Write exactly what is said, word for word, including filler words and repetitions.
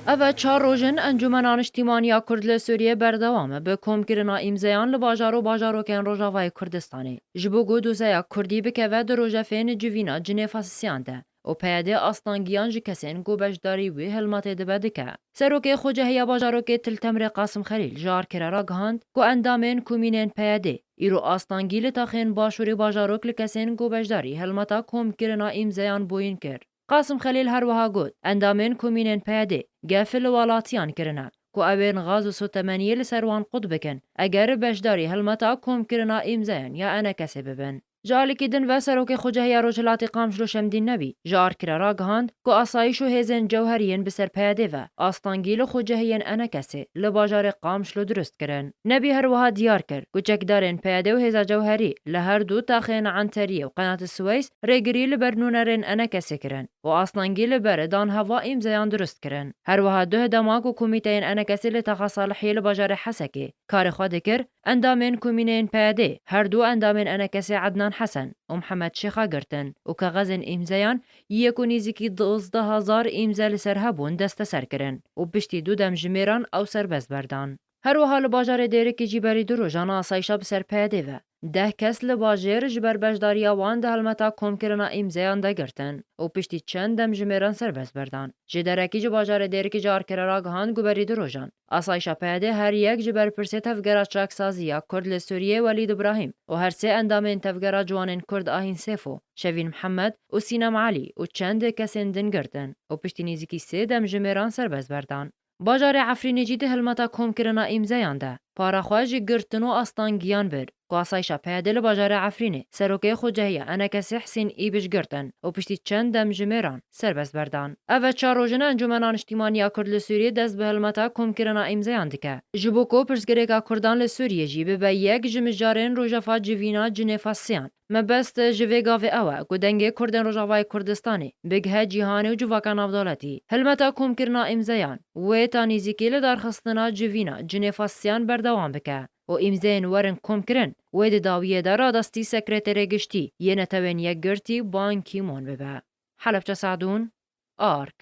Ev e çar roj in Encûmena Niştîmaniya Kurd li Sûriyê berdewam e bi komkirina îmzeyan li bajar û bajarokên Rojavayê Kurdistanê. Ji bo ku dozeya Kurdî bikeve di rojefên civîna cinê fasîstiyan de û P Y D astangiyan ji kesên ku beşdarî wî hilmetê dibe dike. Serokê Xwecehiya Bajarokê Til Temrê Qasim Xelîl ji Arkirê ragihand ku endamên komînên P Y D îro astangî li taxên başûrê bajarok li kesên ku beşdarî hilmeta komkirina îmzeyan boyîn kir. Qasim Xelîl her wiha got, endamên komînên P Y D gef li welatiyan kirine ku ew ên xaz û sotemeniyê li ser wan qut bikin, eger beşdarî hilmeta komkirina îmzeyan ya enekesê bibin. Ji alîkî din ve Serokê Xwecehiya Rojhilatê Qamişlo Şemdîn Nebî ji Arkirê ragihand ku asayîş û hêzên cewherî yên bi ser P Y D ve astangî li xwecehiyên enekesê li bajarê Qamişlo dirust kirin. Nebî her wiha diyar kir ku çekdarên P Y D û hêza cewherî li her du taxên Enteriyê û Qenatê Siweys rêgirî li ber nûnerên enekesê kirin û astengî li ber danheva îmzeyan dirust kirin. Her wiha duh dema ku komîteyên enekesê li taxa Salihiyê li bajarê Hesekê karê xwe dikir, endamên komîneyên P Y D her du endamên enekesê Ednan Hesen û Mihemed Şêxa girtin û kaxezên îmzeyan yê ku nêzîkî duzdeh hezar îmze li ser hebûn desteser kirin û piştî du demjimêran ew serbest berdan. Her wiha li bajarê Dêrikê jî berî du rojan asayişa bi ser P Y D ve deh kes li bajêr ji ber beşdariya wan di helmeta komkirina îmzeyan de girtin û piştî çend demjimêran serbest berdan. Ji derekî ji bajarê Dêrikê ji Arkirê ragihand ku berî du rojan asayişa P Y D her yek ji berpirsê tevgera çaksazî ya Kurd li Sûriyê Welîd Îbrahîm û her sê endamên tevgera ciwanên Kurd Ahîn Sêfo, Şevîn Mihemed û Sînem Elî û çend kesên din girtin û piştî nêzîkî sê demjimêran serbest berdan. Bajarê Efrînê jî di hilmeta komkirina îmzeyan de para xwe ji girtin û astangiyan bir ku asayişa P Y D li bajarê Efrînê serokê xwecehiya enekesê Hesîn Îbiş girtin û piştî çend demjimêran serbest berdan. Ev e çar roj in Encûmena Niştîmaniya Kurd li Sûriyê dest bi hilmeta komkirina îmzeyan dike. Ji bo ku pirsgirêka Kurdan li Sûriyê jî bibe yek ji mijarên rojafa civîna cinê fasiyan. Mebest ji vê gavê ew e ku dengê Kurdên Rojavayê Kurdistanê bigihe cîhanê û civaka navdewletî. Hilmeta komkirina îmzeyan wê ta nêzîkî li darxistina civîna cinê fasiyan berdewam bike û îmzeyên werin komkirin wê di dawiyê de radestî Sekreterê Giştî yê Netewên Yekgirtî Ban Ki-moon bibe. Helebçe Sadûn, Ark.